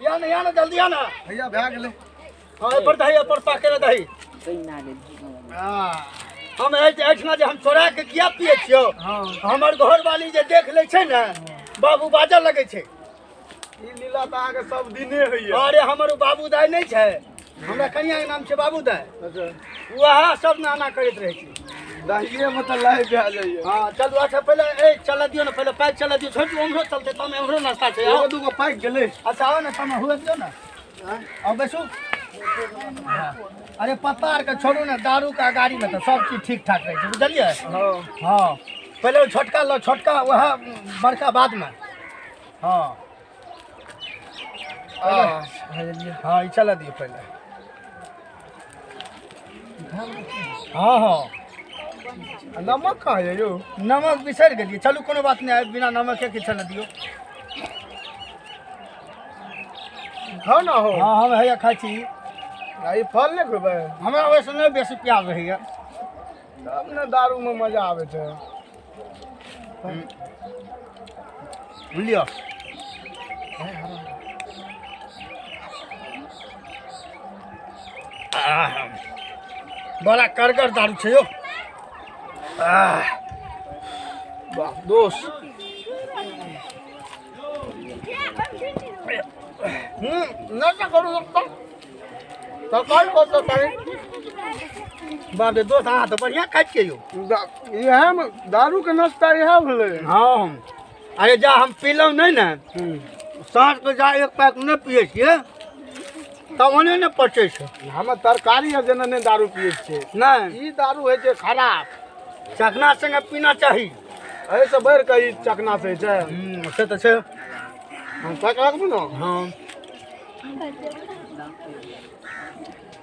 या ना, या ना, जल्दी आ ना। भैया भए गेलै। हाँ, एहि पर दही, एहि पर पाके दही। हाँ, हम एहिठिना जे हम चोरा के किया पिए छियौ? हाँ। हमर घरवाली जे देख लै छै ने, बाबू बाजऽ लगै छै। ई लीला तऽ अहाँके सब दिने होइया। अरे हमर ओ बाबू दाइ नहि छै, हमरा कनिया के नाम छै बाबू दाइ। अच्छा। वएह सब ने एना करैत रहै छै। दहिए मे तऽ लाइ भए जाइया। हाँ चलू। अच्छा पहिले ए चलऽ दियौ ने, पहिले पाइक चलऽ दियौ। छोटू उम्हरो चलतै तब एम्हरो नाश्ता छै। एगो दूगो पाकि गेलै। अच्छा आउ ने, तब हुए दियौ ने। आउ बैसू। अरे पत्ता आरके छोड़ू ने, दारू के गाड़ी में तऽ सब चीज ठीक ठाक रहै छै, बुझलियै? हाँ। हाँ पहिले ओ छोटका लऽ, छोटका वएह बड़का बादमे। हाँ हाँ ई चलऽ दियौ पहिले। हाँ हाँ नमक कहाँ यऽ यौ? नमक बिसरि गेलियै। चलू कोनो बात नहि, बिना नमके के चलऽ दियौ। खाउ ना हो। हाँ हम हैया खाइ छी। आ ई फल नहि खेबै? हमरा ओहिसँ नहि बेसी प्यार रहैया। तब ने दारूमे मजा आबै छै। लिअ। आह, बड़ा करगर दारू छै यौ। आह, वाह दोस्त। नशा करू एकदम तरकारी बहुत तरकारी। बाप रे दोस्त, अहाँ तऽ बढ़िआँ खाइ छियै यौ। इएहमे दारूके नाश्ता इएह भेलै। हाँ अरे जा हम पीलहुँ नहि ने, साँझके जा एक पैक नहि पियै छियै तब ओने नहि पचै छै। हमे तरकारी आर जेना नहि दारू पियै छियै। नहि, ई दारू होइ छै खराब। चखना संगे पीना चाही। एहिसँ बढ़ि कऽ ई चकना से होइ छै। से तऽ छै। हम पैक राखबू ने? हाँ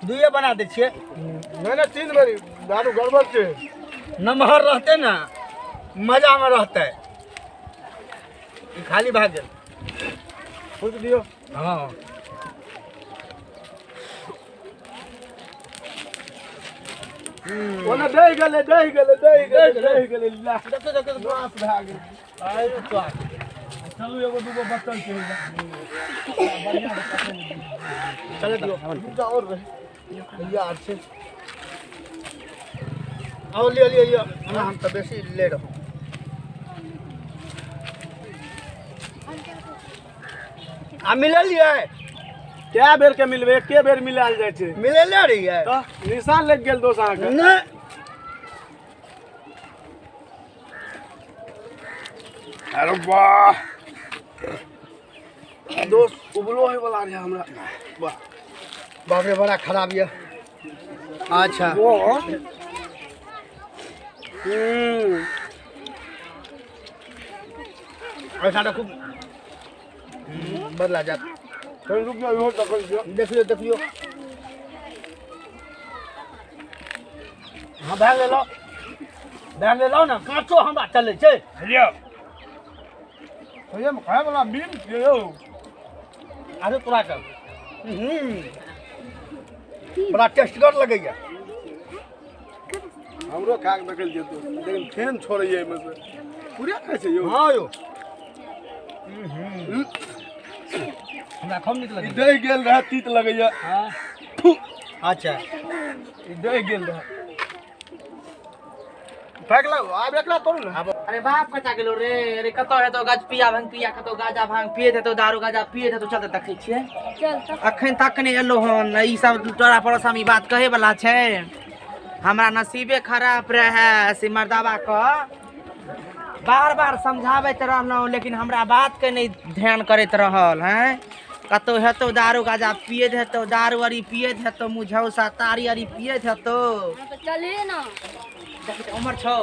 दुइए बना दै छियै। नहि नहि, तीन बेरी दारू गड़बड़ छै। नमहर रहतै ने मजामे रहतै। ई खाली भए गेल। फूकि दियौ। हाँ ओने दहि गेलै, दहि गेलै, दहि गेलै, दहि गेलै। ला देखियौ देखियौ, नाश भए गेल। अरे तोरा। चलू एगो दूगो बचल छै। चलै दियौ। दूटा आओर रहै भैया आर छै। आओ लिअ लिअ लिअ, ओना हम तऽ बेसी ले रहूँ। आ मिललियै? कए बेर के मिलबै? एके बेर मिलायल जाइ छै। मिलले रहियै तऽ निशान लागि गेल दोस्त अहाँके? नहि। अरे वाह दोस्त, उबलो होय वाला रहै हमरा। वाह बाप रे, बड़ा खराब यऽ। अच्छा ऐसा तऽ खूब बदला जात। कनि रुक जाउ, इहो तकल दियौ। देख लियौ देख लियौ। हाँ भए गेल, भए गेल ने। काँचो हमरा चलै छै। लिअ भैया, खाय वाला बीन छियै यौ। अरे तोरा के बड़ा टेस्टगर लगैया। हमरो खा के देखल जेतौ, लेकिन फेन छोड़ैया एहिमे से। पूरे खाइ छै यौ? हाँ यौ, हमरा खूब नीक ई लगैया। दहि गेल रहै, तीत लगैया। हाँ अच्छा ई दहि गेल रहै। फेक लाउ आब, एकरा तोड़ू ने। अरे बाप कता गेलो रे? अरे कतौ हेतौ गज पिया भांग पिया, कतौ गाजा भांग पियैत हेतौ, दारू गाजा पियैत हेतौ। चल तऽ देखै छियै। चल तऽ। अखन तक नहि एलो हन। ई सब तोरा पड़ोसा में ई बात कहै वाला छै। हमरा नसीबे खराब रहे से मर्दाबा के बार बार समझाबैत रहलहुँ, लेकिन हमरा बात के नहि ध्यान करैत रहल। हैं, कतौ हेतौ दारू गाजा पियैत हेतौ, दारू अरी पियैत हेतौ, मुझौसा तारी अरी पियैत हेतौ। हाँ, तऽ चलिए ना। देखी तऽ उमर छौ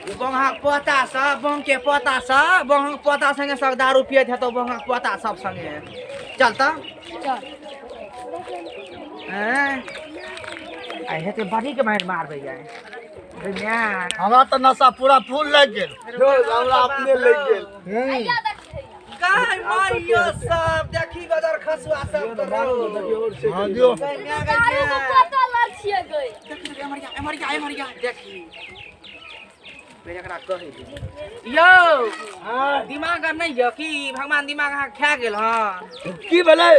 ओ बंगाक पोता सब, बंग के पोता सब, बंगाक पोता संगे सब दारू पियैत हेतौ, बंगाक पोता सब संगे। चल तऽ। चल। हैं, आ हेतै बड़ी के मारि मारबै जाय। हमरा तऽ नशा पूरा फूल लागि गेल। दोस्त, हमरा अपने लागि गेल। गाय मारियो सब देखी बदर खसुआ सब करो। हाँ दियौ। गाय माय, गाय दारू के माय। पता लग छियै गई। देखी, एमहर जा, एमहर जा, एमहर जा, देखी। पहिले एकरा कहै दे यौ। दिमाग आर नहि यऽ की? भगवान दिमाग अहाँ खा गेल हँ? की भेलै?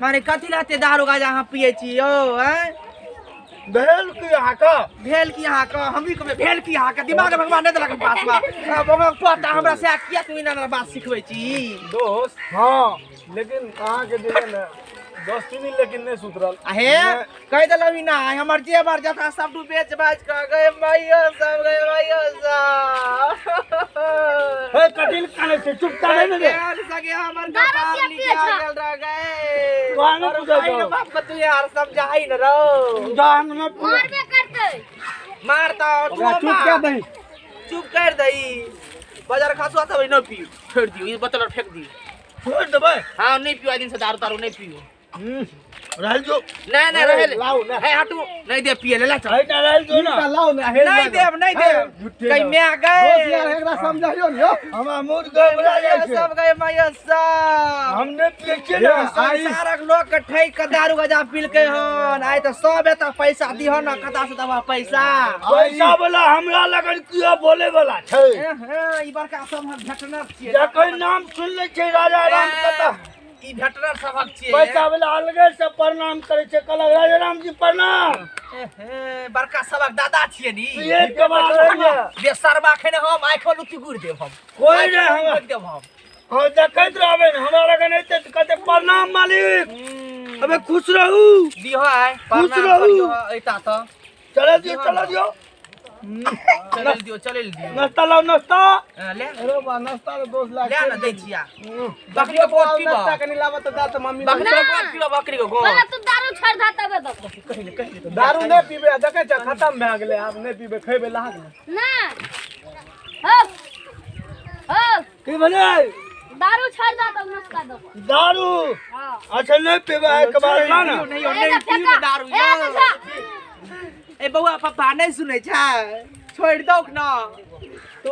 माने कथी लए दारू गाजा अहाँ पियै छी यौ? आँय, भेल की अहाँके? भेल की अहाँके? हम भी कहबै भेल की अहाँके? दिमाग भगवान नहि देलक पासमे भगवान पता हमरा से किया तू एना बात सिखबै छी दोस्त? हँ। लेकिन अहाँके जे है ने दोस्ती, लेकिन नहि सुधरल। हे, कहि देलहुँ ना, हमर जेवर जथा सब बेच बाच कऽ गए माइयो सब, गए माइयो सब। हे, कटिल काने छै, चुप काने ने रे। सगे हमर दारू कपार किया लिखा पियै छह? गेल रह गए। तोरा नहि और बुझै भाई छौ। बाप के तू यार समझाई न रो। जा, हम नहि पूरा- मारबे करतै। मारता तू। ओकरा चुप मार। कए दही। चुप कर दही। बाजार खसुआ सब नहि पियू, छोड़ि दियौ ई बोतल और फेंक दियौ। छोड़ि देबै? हाँ, नहीं पियो, आइ दिन से दारू तारू नहीं पियो। रहल जो। नहीं नहीं, रहे लाउ ने। हे, हटू, नहीं दे पिए ले चल। है ना, रहल जो ना। लाउ ने हे। नहीं देब, नहीं देब। झूठे कहीं ना। मैं गए। दोस्त यार, एकरा समझाइयो ने यौ। हमरा मूड गड़बड़ा जाइ छै। सब गए मायो सब। हम नहि पियै छियै ने। संसारक लोक के ठैक के दारू गजा पीलकै हन। आइ तऽ सब एतऽ पैसा दिहन ने, कतऽ से देबह पैसा? पैसा वाला हमरा लगन कियो बोले वाला छै? एहे, ई बड़का सब हम भेटनर छियै। जखन नाम सुन लै छै राजा राम कतऽ ई भेटनर सबक छियै। पैसा वाला अलगे से प्रणाम करै छै, कहलक राजा राम जी प्रणाम। एहे, बड़का सबक दादा छियै नी। एक कमाल होइए। बेसरमा खेने हम आँखि लुत्ती गुड़ देब हम। कोइ नहि हमरा गुड़ देब हम। हाँ, देखैत रहबै ने, हमरा लगन एतै तऽ कहतै प्रणाम मालिक, अबे खुश रहू। दिहो आइ खुश प्रणाम रहू। करियो ऐता तऽ। चले दियौ, चले दियौ। चलि दियौ, चलि दियौ। नाश्ता लाउ, नाश्ता। ले। अरे बा, नाश्ता रे दोस्त ला। ले ने, दै छिया। बकरी के गोड़ पीबऽ। नाश्ता कनी लाबऽ तऽ दा तऽ मम्मी। बकरी के गोड़ पीबऽ, बकरी के गोड़। बोला, तू दारू छोड़ दा तबे देबो। दारू नहि पीबै, देखै छ खतम भए गेलै, आब नहि पीबै, खैबै लाग ने। ना हो हो। की भेलै? दारू छोड़ दा तब नाश्ता देबो। दारू? हाँ। अच्छा, नहि पीबै एक बार ला ने। नहीं नहीं, पियू ने दारू ए यौ। तो जा। ए बौआ, पप्पा नहीं सुनै छै, छोड़ि दौक न तू।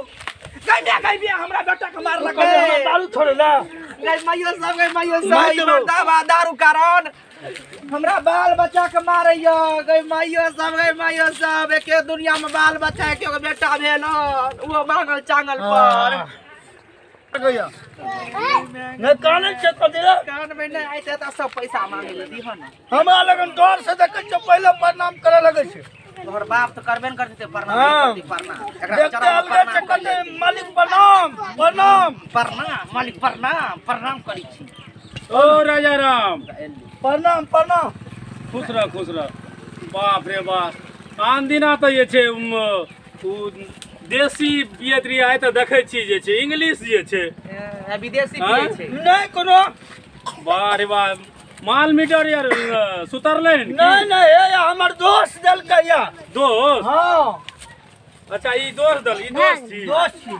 गई गई, हमरा बेटा के मारलक। हमरा दारू छोड़े ला? गई माइयो सब, गई माइयो सब। मारि ई देबौ। मर्दाबा दारू कारण हमरा बाल बच्चा के मारैया। गई माइयो सब, गई माइयो सब, एके दुनिया में बाल बच्चा के एगो बेटा भेल हन, ओहो मांगल चांगल पर। गैया नहि कानै छै कथी रे? कान में नहि आइते तऽ सब पैसा मांगे ले, दिह ने। हमरा लगन डर से देखै छै, पहिले प्रणाम करे लगै छै। तोहर बाप तऽ करबे ने करतै प्रणाम। हाँ। करतै प्रणाम एकरा। देखते बेचारा अलगे छै। प्रणाम। कहतै मालिक प्रणाम, प्रणाम। प्रणाम मालिक, प्रणाम, प्रणाम करै छी। ओ राजा राम। प्रणाम, प्रणाम। खुश रह, खुश रह। बाप रे बाप, आन दिना तऽ जे छै उ देशी पियैत रहियै, आइ तऽ देखै छी जे छै इंग्लिश जे छै। ए, विदेशी हाँ? पियै छै। नहि कोनो। वाह रे वाह, माल मीटर यार सुतरलै हन की? नहि नहि, हे हमर दोस्त देलकै या। दोस्त? हँ। अच्छा, ई दोस्त दल, ई दोस्त छी? दोस्त छी।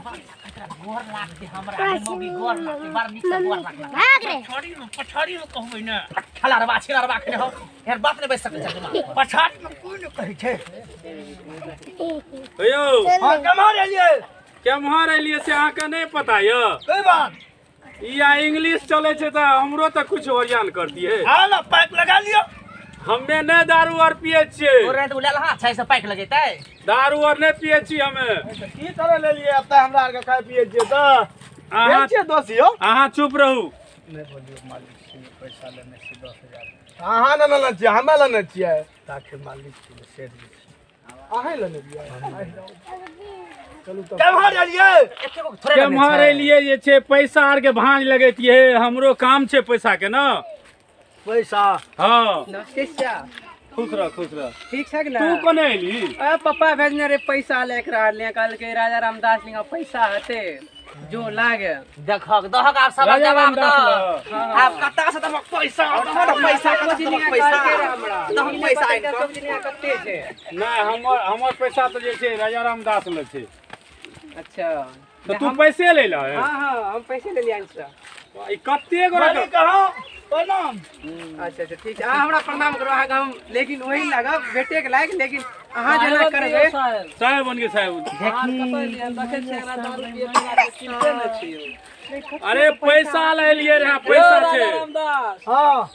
गोर लागतै हमरा मम्मी, गोर लागतै, बड़ नीक से गोर लागतै। भाग रे। पछाड़ी में, पछाड़ी में कहबै ने, खेलारबा छिलारबा खेने हो, एहन बात नहि बाजि सकै छै दिमाग पर। पछाड़ में कोई नहि कहै छै। यौ। हँ, केम्हर एलियै? केम्हर एलियै से अहाँके नहि पता यऽ? कोई बात। ई आ इंग्लिश चलै छै तऽ हमरो तऽ कुछ ओरियान करतियै। हाँ ने, पाइप लगा लियौ। हमे नहि दारू आर पियै छियै। तोरे तऽ उलाल हाथ छै से पाइक लगेतै। दारू आर नहि पियै छी हमे। की करे लेलियै एतऽ हमरा आरके खाइ पियै छियै तऽ अहाँ छियै दोस्त यौ। अहाँ चुप रहू। नहि बोलियौ मालिक से, पैसा लेने छी 10,000। अहाँ ने लेने छियै, हमे लेने छियै। ताके मालिक छी, सेठ जी छी। अहें लेने छियै? चलू तऽ। केम्हर एलियै? एके गो थोड़े लेने केम्हर छै। एलियै जे छै पैसा आरके भाँज लगैतियै, हमरो काम छै पैसा के ने। पैसा? हँ। नमस्ते चाचा। खुश रह, खुश रह। ठीक छै ने? तू कोने एली? अरे, पप्पा भेजने रे पैसा लेके रहल, कहलकै राजा रामदास लिंगा पैसा हते जो लागे। देखक दहक आब सब राजा जवाब रामदास दह। लग। आब कतऽ से दहक पैसा, दहक ने पैसा, कतऽ से दहक पैसा, दहक पैसा आनि कऽ। सब दुनिया कते छै? नहि, हमर हमर पैसा तऽ जे छै राजा रामदास लग छै। अच्छा। तऽ तू पैसे ले लह? हाँ हाँ, हम पैसे ले लिया सर। ई कते गोरा? मालिक अहाँ प्रणाम। अच्छा अच्छा, ठीक छै, अहाँ हमरा प्रणाम करू अहाँके हम, लेकिन वही लागब भेटे के लायक, लेकिन अहाँ जेना करबै। साहेब बन के साहेब। अरे, पैसा ले एलियै रहे, पैसा छै। हाँ।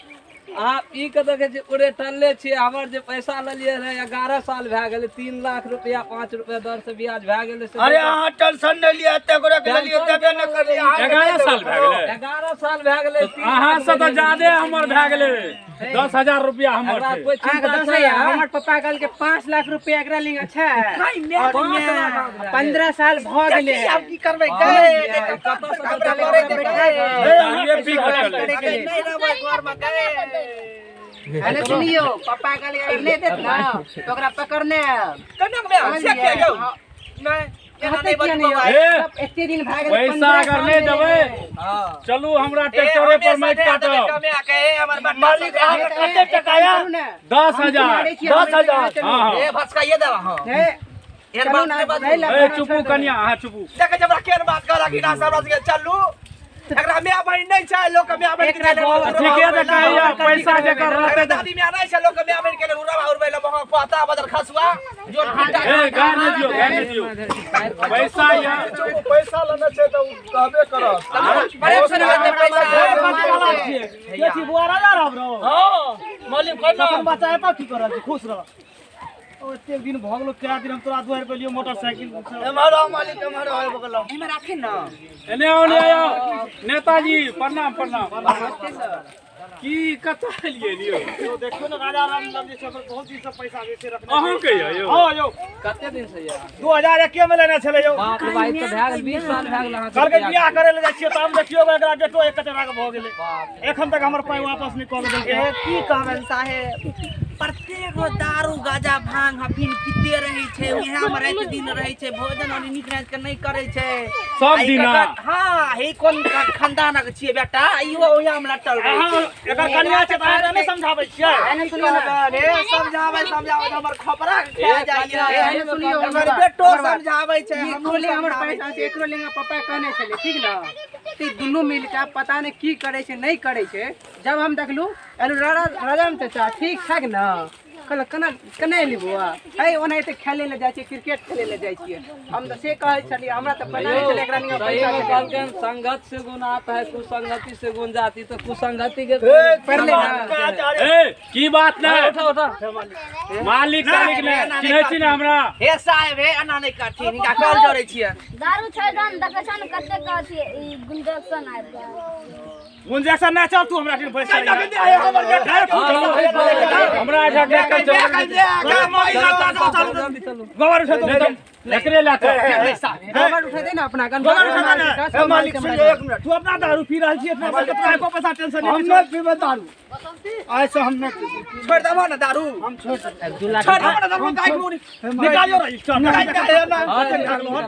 अहाँ पी के देखै छियै पूरे टल्ले छियै। हमर जे पैसा लेलियै रहै 11 साल भए गेलै, 3 लाख रुपया 5 रुपया दर से ब्याज भए गेलै। अरे अहाँ टेंशन नहि लिअ, एते गोरे के लेलियै तबे नहि करलियै। 11 साल भए गेलै। 11 साल भए गेलै। अहाँ से तऽ जादे हमर भए गेलै, 10,000 रुपया हमर एकरा छै। कोइ अहाँके चिंता 10 छै? हजार, हमर पप्पा कहलकै 5 लाख रुपया एकरा लग छै, 15 साल भऽ गेलै। आब की करबै गए? दारुए पी कऽ टले। नहि रहबै घरमे गए। अरे सुनियो, पप्पा कहलकै अगर नहि देत ना तऽ ओकरा पकड़ने आयब। कना के से के यौ? नहि, एना नहि कहतै किया बजू नहि बौआ। यौ? ए, सब एते दिन भए गेलै, पैसा 15 अगर साल नहि भेलै। देबै, चलू हमरा ट्रैक्टरे पर माटि काटब। मालिक अहाँके कते टका यऽ? 10,000। 10,000। हाँ हाँ। ए भसकाइए देबा। हाँ, हे, एहन चलू बात ना, नहि बाजू। नहि लग- ए चुपू कनिया, अहाँ चुपू। देखै छियै हमरा केहन बात कहलक हिना सब हमरा सबके। चलू, एकरा माय बहिन नहि छै, लोक के माय बहिन के एकरा लेल ठीके तऽ कहैया, पैसा जकर रहतै एकरा दादी माय नहि छै, लोक के माय बहिन के लेल उड़बा उड़बै लए बहक पता बदल खसुआ जोन फुटा। ए गाड़ नहि दियौ, गाड़ नहि दियौ। पैसा यऽ। चुपू, पैसा लेने छै तऽ ओ कहबे करत। प्रेम से नहि देतै पैसा। के छी बुआ राजा राम रो? हाँ मालिक कहना अपन बच्चा एतऽ की कर रहल छी? खुश रह। ओ एतेक दिन भऽ गेलो, कए दिन हम तोरा दुआरि पर लियो मोटरसाइकिल। एम्हर आओ मालिक, एम्हर आओ, आबि गेलौ। एहिमे राखी ना। एने आओ, एने आओ। नेताजी प्रणाम प्रणाम। की कतऽ एलियै यौ? यौ देखियौ ने, राजा राम लग जे छै ओकर बहुत दिन से पैसा जे छै रखने। अहूँ के यऽ यौ? हँ यौ। कते दिन से यऽ? 2021 मे लेने छलै यौ। बाप रे बाप, ई तऽ भए गेल 20 साल भए गेल अहाँके। कहलकै बियाह करै लए जाइ छियै, तऽ हम देखियौ एकरा बेटो एक कचरा के भऽ गेलै, एखन तक हमर पाइ वापस नहि कऽ के देलकै। की कहबनि साहेब, प्रत्येक रोज दारू गाजा भांग हफीन पीते रहै छै, उएह मे राति दिन रहै छै, भोजन और नीक नाच के नहि करै छै सब आ ई दिना? हाँ, हे कोन खानदानक छियै बेटा, इहो उएह मे लटल रहै अहाँ छै। एकर कनिया छै तऽ अहाँ नहि समझाबै छियै? एने सुनियो ना, रे समझाबै समझाबै हमर खोपड़ा के खा जाइए। एने सुनियो, हमर हमर बेटो हमर बात। समझाबै छै, ई हमहूँ एकरो ले हमर समझाबै पैसा छै, एकरो लेंगे पप्पा कहने छलै, ठीक ना? तऽ ई दुनू मिल के पता नहि की करै छै नहि करै छै। जब हम देखलू एलू राजा चाचा ठीक ठाक ना, कहलक केना केना एली बौआ? है ओनाहिते खेलै लए जाइ छियै, क्रिकेट खेलै लए जाइ छियै। हम तऽ से कहै छलियै, हमरा तऽ पता नहि छलै एकरा नियर सही पैसा में छै। कहलकै संगत से गुण आता है, कुसंगति से गुण जाती, तो कुसंगति के पढ़ले ना। ए की बात नहि, उठा उठा। मालिक तालिक नहि चिन्है छी ने हमरा? हे साहेब, हे एना नहि करथिन, हिनका कॉल जोड़ै छियै। दारू छोड़ि दह ने, देखै छह ने कतेक अथी ई गुंजेक्शन आबि गेल। गुंजेशन नहि, चल तू हमरा ठाम पैसा। हमरा एहिठाम ट्रैक्टर चल। गोबर उठे तो। एकरे लए चल। गोबर उठे दे ना अपना गन। गोबर उठे दे ना। हे मालिक सुनियौ एक मिनट। तू अपना दारू पी रहल छी इतना बड़का, तोरा एको पैसा टेंशन हम नहि। नहि पीबै दारू, आइ से हम नहि पीबै। छोड़ि देबह ने दारू? हम छोड़ि देबै। छोड़ि देबह ने दारू? गाय मुड़ी निकालियो रही, चल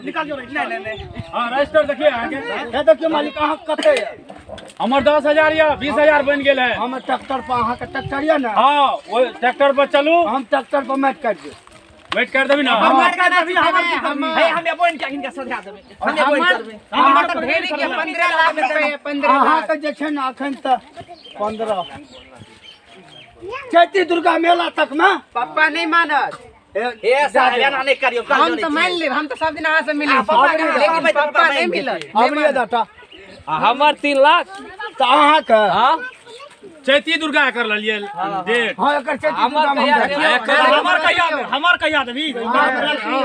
निकालियो रही। नहि नहि। हाँ, रजिस्टर देखिए अहाँके। हे देखियौ मालिक, अहाँ कते यऽ? हमर 10,000 यऽ, 20,000 बनि गेल है। हमर ट्रैक्टर पर, अहाँके ट्रैक्टर यऽ ने? हाँ, ओ ट्रैक्टर पर चलू। हम ट्रैक्टर पर माटि काटि देब। वेट कर देबी ना? हे हमे बोइन के हिनका सजा देबै, हमे बोइन करबै। हमर तऽ ढेरी के 15 लाख रुपया, 15 लाख। अहाँके जे छै ने अखन तऽ 15 चैती दुर्गा मेला तक मे पप्पा नहि मानत। हे साहेब, एना नहि करियौ। हम तऽ मानि लेब, हम तऽ सब दिन अहाँ से मिलै छी, पप्पा के लेकिन कहबै तऽ पप्पा पप्पा नहि मानि मिलत। अबरिया डाटा। आ हमर 3 लाख तऽ अहाँके हाँ चैती दुर्गा कर लेलियै डेट। हाँ, एकर चैती हमर दुर्गा मे हम कहिया जाइ छियै। देबै? हमर कहिया देबी? हमर कहिया देबी?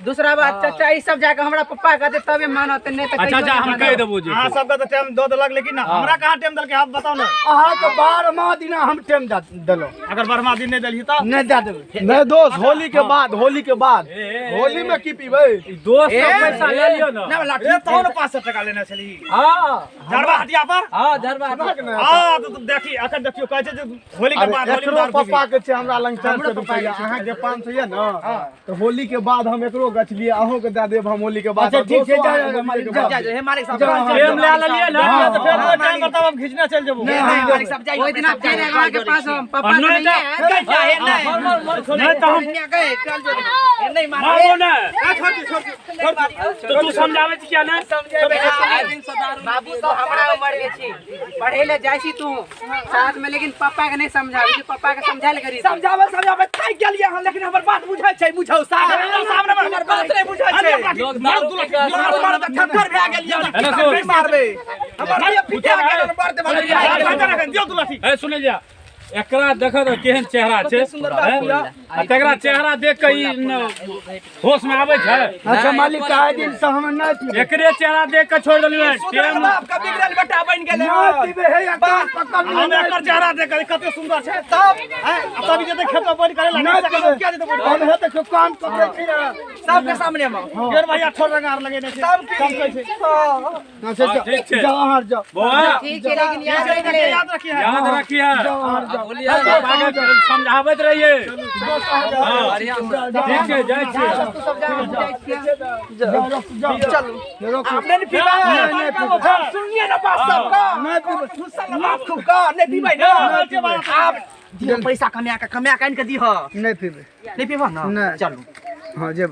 दूसरा बात चाचा, ई सब जाके हमरा पप्पा कहते तबे मानत, नहि तऽ अच्छा कहियो अच्छा, नहि हम मानत। कहि देबो जे अहाँ सबके तऽ टाइम दऽ देलक, लेकिन हमरा कहाँ टाइम देलकै? आप बताउ ने। अहाँके 12 दिना हम टाइम दऽ देलहुँ। अगर 12वां दिन नहि देलही तऽ नहि दए देबै। नहि दोस्त, होली के बाद, होली के बाद। होली में की पीबै? दोस्त सब पैसा ले लियौ ने। ए तोहन 500 टका लेने छलही हाँ झरबा हटिया पर? हाँ, झरबा। हाँ, तऽ तू देखी, अखन देखियौ, कहै छै जे होली के अरे बाद होली में एकरो दारू पीबी। पप्पा के छै हमरा लग 400 रुपया, अहाँके 500 यऽ ने, तऽ होली के बाद हम एकरो गछलियै, अहूँ के दए देब हम होली के बाद। अच्छा, ठीक छै, दोस्तो, जा, अहाँ होली के बाद। जा हे मालिक साहब, प्रेम लए लेलियै ने? तऽ फेर ओहि टाइम पर तब हम घिचने चलि जेबो। मालिक साहब जाइयो। ओहि दिना फेर अहाँके पास हम पप्पा नहि तऽ तऽ- नहि आयत। हे नहि नहि तऽ हम कल जो हे नहीं मारबो मारबो ने तऽ तू समझाबै छी किया नहि? बाबू तो हमरा उम्र के छी, पढ़े ले जाइ छी तू साथ में, लेकिन पप्पा के नहीं समझाबै छी, पप्पा के समझायल करी। समझाबै समझाबै थाकि गेलियै हम, लेकिन हमर बात बुझै छै? बुझौ साहब, सामने मे हमर बात नहि बुझै छै। लोग दारू पी कऽ मार मार तऽ थक्कर भए गेलियै। एने सुन। नहि मारबै, हमर पिटा गेल, मारते मारते दियौ दू लाठी। ए सुनै जा, एकरा देखऽ तऽ केहन चेहरा छै हैं? आ तकरा चेहरा देख के ई होश में आबै छै। अच्छा मालिक, आइ दिन से हम नहि पीबै। एकरे चेहरा देख के छोड़ देलियै। सुधरल बाप के बिगड़ल बेटा बनि गेलै। नहि पीबै हे, कान पकड़ लिअ, हम नहि एकर चेहरा देख के कते सुंदर छै तब हैं? आ तब जेतै खेत में बनि करै नहि पीबै। हम हे देखियौ कान पकड़ै छी ने। सबके सामने में फेर भैया ठोर रंगार लगेने छै। सब चमकै छै। अच्छा, हाँ, ठीक छै। जाओ अहाँ जाओ। बौआ ठीक छै, लेकिन याद रख ले। याद रखिए, जाओ अहाँ जाओ। पापा के समझाबैत रहिए। हाँ, ठीक छै, जाइ छियै। तू सब जा, हम जाइ छियै। जाओ, जाओ। चलू। रोकू। आप नहीं पीबै। नहीं पीबै। सुनिए ना बात सबका। नहि पीबै। सुसल बात खूब का नहीं पीबै ना। आप दिहो पैसा कमा के, कमा के आनि के दिह। नहि पीबै। नहीं पीबह ना? नहि। चलू। हँ जेब।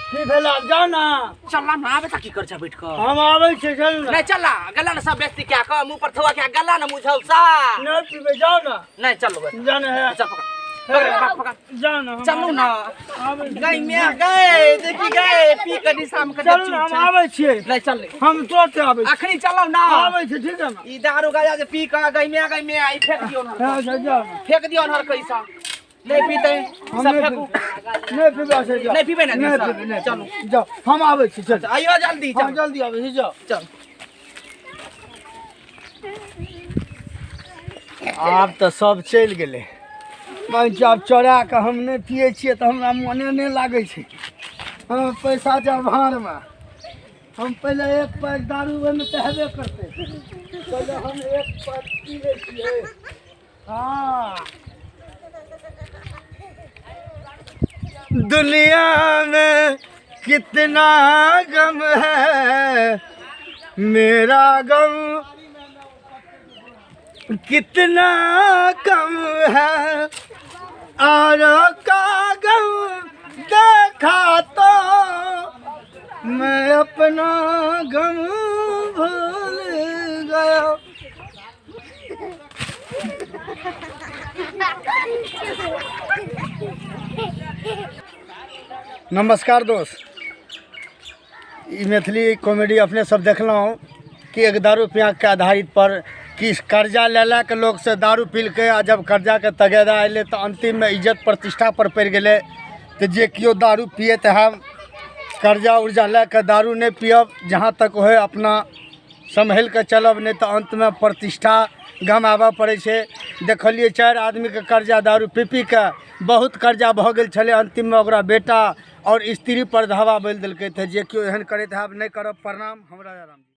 की भेल? आब जाउ ने। चल ना, आबे त की कर छ बैठ के? हम आबै छी, चल ने। नहीं चला, गला ना सब बेइज्जती क्या क मुंह पर थुआ क्या गला ना मुझौसा। नहि पीबै, जाउ ने। नहीं चलो बे। जाउ ने हे। चल पकड़ पकड़ पकड़, पकड़। जाउ ने, हम चलू ना। आबै छी। गई मैं गए देखी गए पी के निशाम के। चलू ने, हम आबै छियै। नहीं चल ले। हम तुरंत आबै छी। अखनी चलो ना। आबै छी, ठीक है ने? ई दारू गाजा जे पी के गई मैं गई मैं आई फेंक दियो ना। हँ, अच्छा, जाउ ने। फेंक दियो नहर कैसा नहीं पीते हम सब नहि फेंकू। पीबै। नहि पीबै से जाउ। नहीं पीबै ना? नहि सर। पीबै, नहि चलू। पीबै। जाउ, हम आबै छी, चल। आइयो जल्दी। हम चल। जल्दी आबै छी, जाउ। चल। आब तऽ सब चलि गेलै। बच्चा आब चोरा कऽ हम नहि पियै छियै तऽ हमरा मोने नहि लागै छै। हँ, पैसा जाउ भाड़मे। हम पहिले एक पैक दारू ओहिमे तऽ हेबे करतै। पहिले हम एक पैक पी लै छियै। हाँ, दुनिया में कितना गम है, मेरा गम कितना कम है। औरों का गम देखा तो मैं अपना गम भूल गया। नमस्कार दोस्त, ई मैथिली कॉमेडी अपने सब देखलहुँ कि एक दारू प्याकके आधारित पर कि कर्जा लए लए कऽ लोकसँ दारू पीलकै आ जब कर्जाके तगेदा अयलै तऽ अन्तिममे इज्जत प्रतिष्ठा पर पड़ि गेलै। तऽ जे केओ दारू पियैत हैब, कर्जा उर्जा लए कऽ दारू नहि पियब। जहाँ तक होइ अपना सम्हलि कऽ चलब, नहि तऽ अन्तमे प्रतिष्ठा गमाबऽ पड़ै छै। देखलियै 4 आदमीके कर्जा दारू पी पी कऽ बहुत कर्जा भऽ गेल छलै, अन्तिममे ओकरा बेटा आओर स्त्री पर धावा बोलि देलकै। तऽ जे केओ एहन करैत हैब, नहि करब। प्रणाम, हम राजा राम।